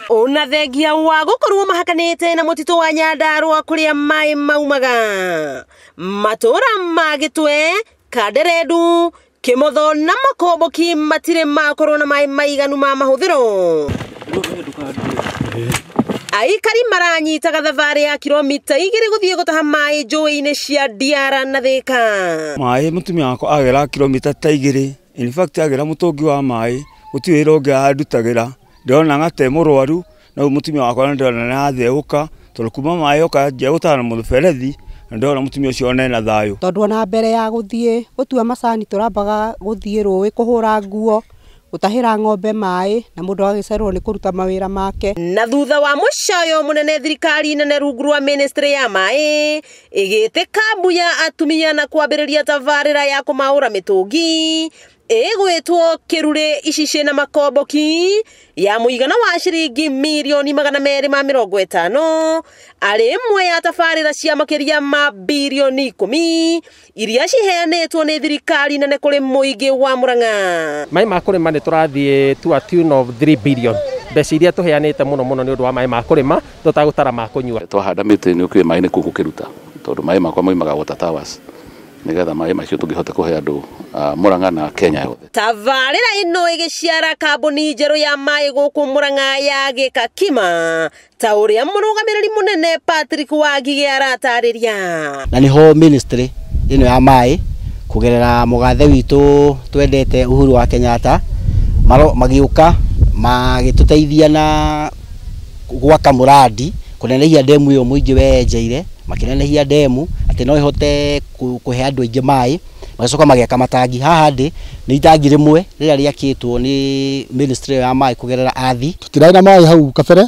Ona thengia wa gukorwo mahakanite na mutitu wa Nyandarua kuria mai maumaga matura ma Gitwe, Kanderendu, Kimotho na Makomboki matire makorwo na mai maiganu ma mahuthiro. Aikari maranyitaga thabarĩ ya kilomita 2 guthie gutaha mai njũĩ-inĩ cia Ndiara na Thika. Mai mutumia wakwa agera kilomita ta 2, in fact agera mutungi wa mai gutiri wĩra ũngĩ andutagira. Ndĩrona ng'ate mũrwaru na mutumia wakwa ndĩrona nĩ atheũka tondũ kuma maĩ oka njia gũtaha na mũberethi na ndĩrona mutumia ũcio ona ena thayũ. Tondũ ona mbere ya gũthiĩ gũtua macani tũrambaga gũthiĩ rũĩ kũhũra nguo, gũtahĩra ng'ombe maĩ na mũndũ agagĩcererwo nĩ kũruta mawĩra make. Na thutha wa mũcayo mũnene thirikari nene rungu rwa ministry ya maĩ ĩgĩte kambu ya atumia na kwambĩrĩria tabarĩra ya kũmaũra mĩtũngi ĩgwĩtwo Kĩrurĩ Icici na Makomboki ya mũigana wa ciringi mirioni 250 arĩ ĩmwe ya tabarĩra cia makĩria ma birioni 10 iria ciheanĩtwo nĩ thirikari nene kũrĩ mũingĩ wa Murang'a. Maĩ ma kũrĩma nĩ tũrathiĩ to a tune of 3 billion mbeca iria tũheanĩte mũno mũno nĩ ũndũ wa maĩ ma kũrĩma tũtagũtara ma kũnyua. Twahanda mĩtĩ nĩ ũkĩũĩ maĩ nĩ kũ gũkĩruta tondũ maĩ makwa moimaga Water Towers nigetha maĩ macio tũngĩhota kũhe andũ Murang'a na Kenya yothe. Tabarĩra ĩno ĩgĩciara kambuni njerũ ya maĩ gũkũ Murang'a ya Gĩkakima ta ũrĩa mũrũgamĩrĩri mũnene Patrick Wangige aratarĩria. Na nĩho ministry ĩno ya maĩ kũgerera mũgathe witũ twendete Uhuru wa Kenyatta magĩũka magĩtũteithia na gwaka mũradi kũnenehia demu ĩyo mũingĩ wenjeire, makĩnenehia demu atĩ no ĩhote kũhe andũ aingĩ maĩ, magĩcoka magĩaka matangi. Haha ndĩ nĩ itangi rĩmwe rĩrĩa rĩakĩtwo nĩ ministry ya maĩ kũgerera athi. Tũtirarĩ na maĩ hau kabere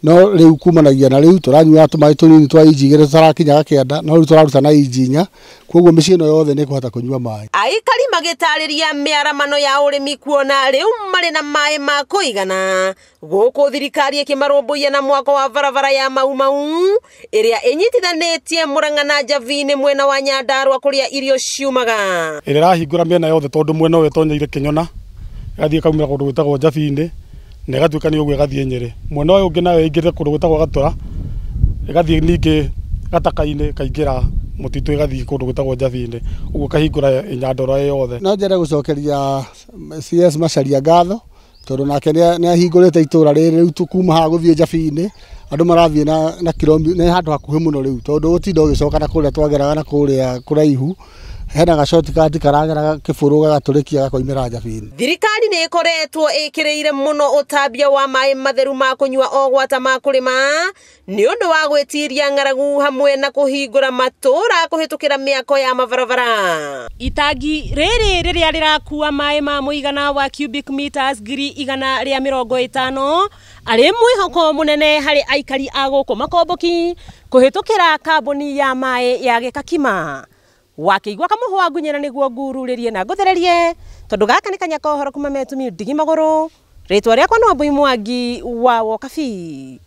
no rĩu kumanagia na rĩu tũranyua tũmaĩ tũnini twa inji 2 tũtarakinyaga kĩanda, no rĩu tũraruta na inji 4, koguo mĩciĩ ĩno yothe nĩ ĩkũhota kũnyua maĩ. Aikari magĩtarĩria mĩaramano ya ũrĩmi kuona rĩu marĩ na maĩ ma kũigana gũkũ thirikari ĩkĩmarũmbũiya na mwako wa barabara ya Mau Mau ĩrĩa ĩnyitithanĩtie Murang'a na Njabini mwena wa Nyandarua kũrĩa irio ciumaga. Ĩrĩa ĩrahingũra mĩena yothe tondũ mwena ũyũ ĩtonyeire Kĩnyona ĩgathiĩ ĩkaumĩra kũndũ gwĩtagwo Njabini na ĩgatuĩka nĩ ũguo ĩgathiĩ Nyĩrĩ. Mwena ũyũ ũngĩ nayo ĩingĩrĩte kũndũ gwĩtagwo Gatũra ĩgathiĩ ningĩ Gataka-inĩ ĩkaingĩra mũtitũ ĩgathiĩ kũndũ gwĩtagwo Njabini, ũguo ĩkahingũra Nyandarua yothe. No nyende gũcokeria CS Macharia ngatho tondũ nake nĩ ahingũrĩte itũra rĩrĩ rĩu kuma haha gũthiĩ Njabini andũ marathiĩ na kilomita nĩ handũ hakuhĩ mũno rĩu tondũ gũtinda ũgĩcoka na kũrĩa twageraga na kũrĩa kũraihu hena gashortcut karagera kĩbũrũ gagatũrĩkia gakoimĩra Njabini. Thirikari nĩ ĩkoretwo ĩkĩrĩire mũno ũtambia wa maĩ matheru ma kũnyua o gwata ma kũrĩma nĩ ũndũ wa gwĩtiria ng'aragu hamwe na kũhingũra matũra kũhĩtũkĩra mĩako ya mabarabara. Itangi rĩrĩ rĩrĩa rĩrakua maĩ ma mũigana wa cubic meters 150,000 arĩ mwĩhoko mũnene harĩ aikari a gũkũ Makomboki kũhĩtũkĩra kambuni ya maĩ ya Gĩkakima. Wakĩigua kamũhwa ngunyĩra nĩguo ngururĩrie na ngũthererie tondũ gaka nĩ kanya ka ũhoro kuma Metumi ndigi magũrũ. Rĩtwa rĩakwa no Wambui Mwangi wa Wokabi.